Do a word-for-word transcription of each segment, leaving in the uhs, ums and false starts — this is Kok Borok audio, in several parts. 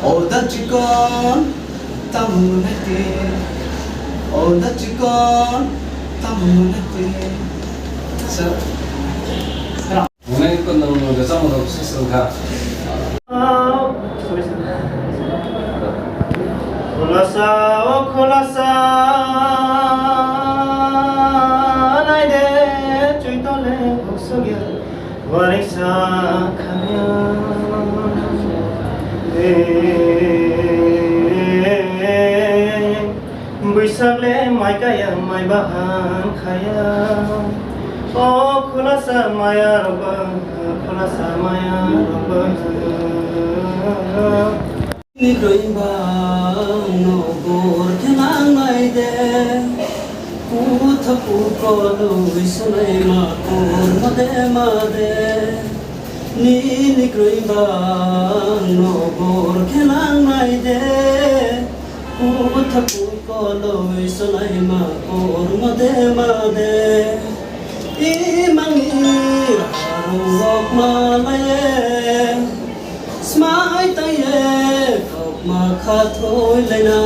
O da chikon, tamo nete. O da chikon, tamo nete. Sa. Hwnwi kwthwng rwchapmung rok se swng kha. Khulasa, o khulasa, naide, chuitole buksugya, wariksa khamya. Buisak le mai kaya, mai bahan khaya. O khulasa maya rok ba, khulasa maya rok ba. Ni kroi ba no bor khe nang nai de. Kutha kukoloi sunai ma kor ma de ma de. Nini kwrwi bang no bor khe nang nai de. Kutha kukoloi swlai ma kor ma de ma de. Imang ira rung rok ma lai e. Smai tai e. Kokma khathoi laina.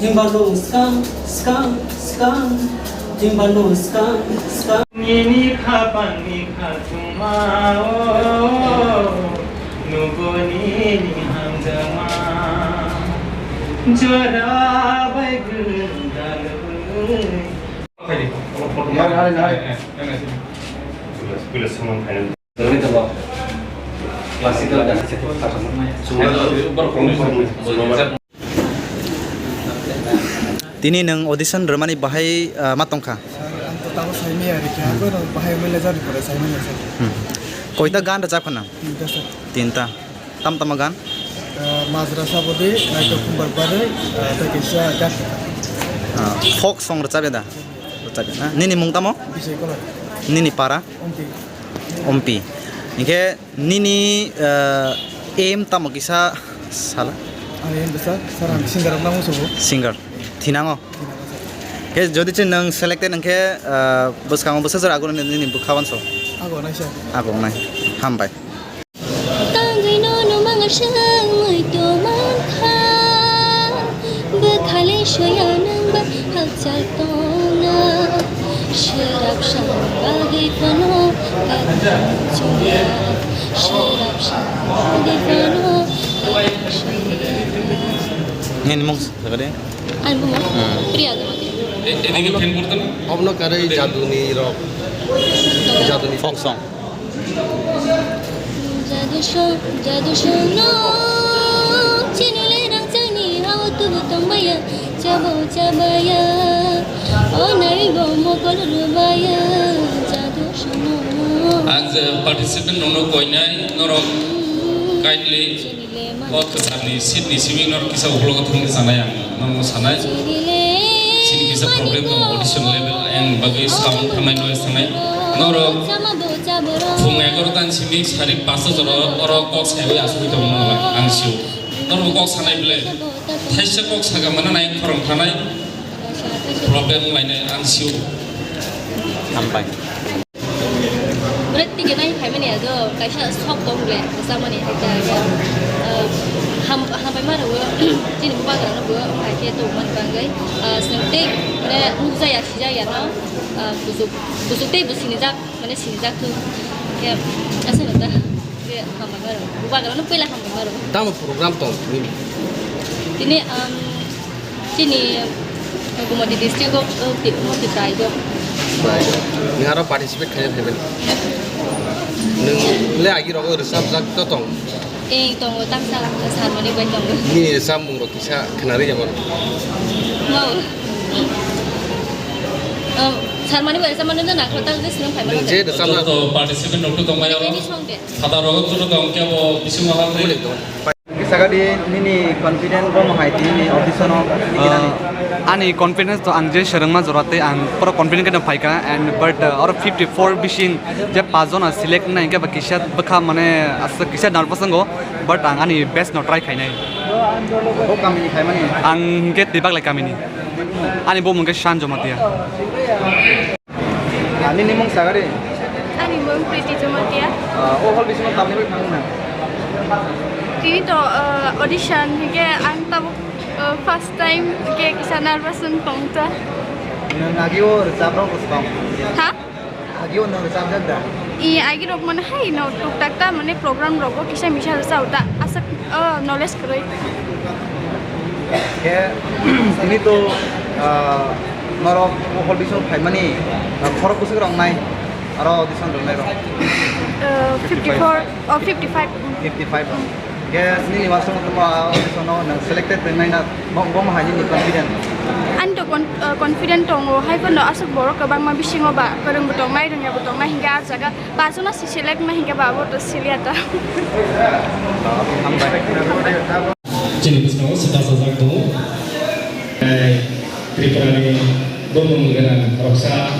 Himba no skang, skang, skang. Himba no skang, skang. Nini khapangni khathuma o, nugo nini hamjakma. Jora bai gwdalwi. Classical dance. Tini nwng audition rwmani bahai, ah, ma tongkha? Sir, ang to tamo saimaya rikha, ang to bahai mele jani pore saimaya sir. Hmm. Koita gan rwchapkha nang? Tinta sir. Tinta. Tam tamo gan? Ah, Majra Sabodi, Naito Kumbar Barwi, ah, tei kaisa gan. Ah, folk song rwchapya da? Rwchapya na? Nini mung tamo? Bisai Kolai. Nini para? Ompi. Ompi. Hinkhe nini, eh, aim tamo kisa sala? Ani aim bwsa, sir, ang singer rok nang musugo. Singer. Thinango? Thinango, sir. Khe jodi se nwng selected hinkhe, eh, bwskango bwsa sir agon nini bwkha wanso? Ago nai, sir. Ago nai. Hambai. Tangwi no no manga sangwi to mankha. Bwkhale soya nang ba hakchal tongna. Sirap sang bagwi phano kakam chungya. Sirap sang bagwi phano kakam chungya. Nini mung sakade? Ani mung? Hmm. Priya Gamate. Obno karwi jaduni rok. Jaduni folk song. Jadu song, jadu song no. Chini le rang changni hao tubu tong baya. Chabo chabaya. O nai bo mokol rubaya. Jadu song no. Ang je participant nono koinai norok kindly. Chini le ma. O kwcharni seat ni simi norok kisa ukhlogo thangwi chanai ang. Norok sanai. Chini kisa problem tongo, audition level, ayang bagwi sound thangnai, noise thangnai. Norok phung egaroh ta ni simi sari pasta jora oro kok saiwi asugwi tongmani ang sio. Norok kok sanai bwle. Thaisa kok saga mana nai khorang thanai. Problem lainai ang sio. Hambai. Ore tike nai phaimani ado kaisa sok tong ble samani ita ya. Ham hampai ma rwo chini bubagra no bo hai ke to man bangai. Seng te ore nukjaya sijaya no. Busuk busuk te busini jak mane sini jak tu. Ke asa no ta. Ke hampai ma rwo bubagra no pela hampai ma rwo. Tamo program tong nini? Tini um Chini Gumati district o, o, ti-, o, ti tai do. Nwng aro participate khaina phaibai. Nwng le agi rogo rwchapjak to tong. Ei, tongo, tamsa, Sarmani bai tongo. Nini rwchapmung rok kisa khwnarwi amo. Mau. Um, Sarmani bai rwchapmani no nakhwlai tak je sinong phaibai. Nwng je rwchapna. Joto participant rok to tongmai aro. Nini song de. Khata rogo to tong khe bo bisingo hal. Bole tong. Sagadi nini confident bo mohai tini ni audition o. Ah, ani confidence to ang je serengma jora tei ang pura confident khe phaikha and but, uh, oro fifty four bising je pas jona select wngnai hwnkhe ba kisa bwkha mane aswk kisa nervous wngo, but ang ani best no try khainai. Bo kamini khaimani? Ang hwnkhe Twibaglai kamini. Ani bo mung khe Shan Jamatia. Ah, nini mung sagari? Ani mung Priti Jamatia. Ah, o hall bisingo tamni bai thangna? Tini to, ah, audition hingke ang tabuk, ah, first time hingke kisa nervous wng tong ta. Nang agi o rwchap rok bwswk? Ha? Agi o nang rwchap jak da? I agi rok mane hai no tuk tak ta mane program rogo kisa misa rwchap ta. Aswk, ah, knowledge kwrwi. Khe, tini to, ah, norok o hall bisingo phaimani, ah, khorok bwswk rok nai, aro audition rok nai rok? Uh, fifty-four, oh, fifty-five. Fifty-five rok. Khe, nini wasung tongma audition o nwng selected wngnai na, bo, bo hai nini confident? Ani to con-, uh, confident tongo, hai phano aswk borok kwbangma bisingo ba, kwrwngbo tongnai, rwngya bo tongnai, hingke ah jaga pasono si select na hingke ba, abo to siliya ta. Hambai. Chini bwskango swkang sajak tongo. Tei Tripurani bumung gwnang khoroksa.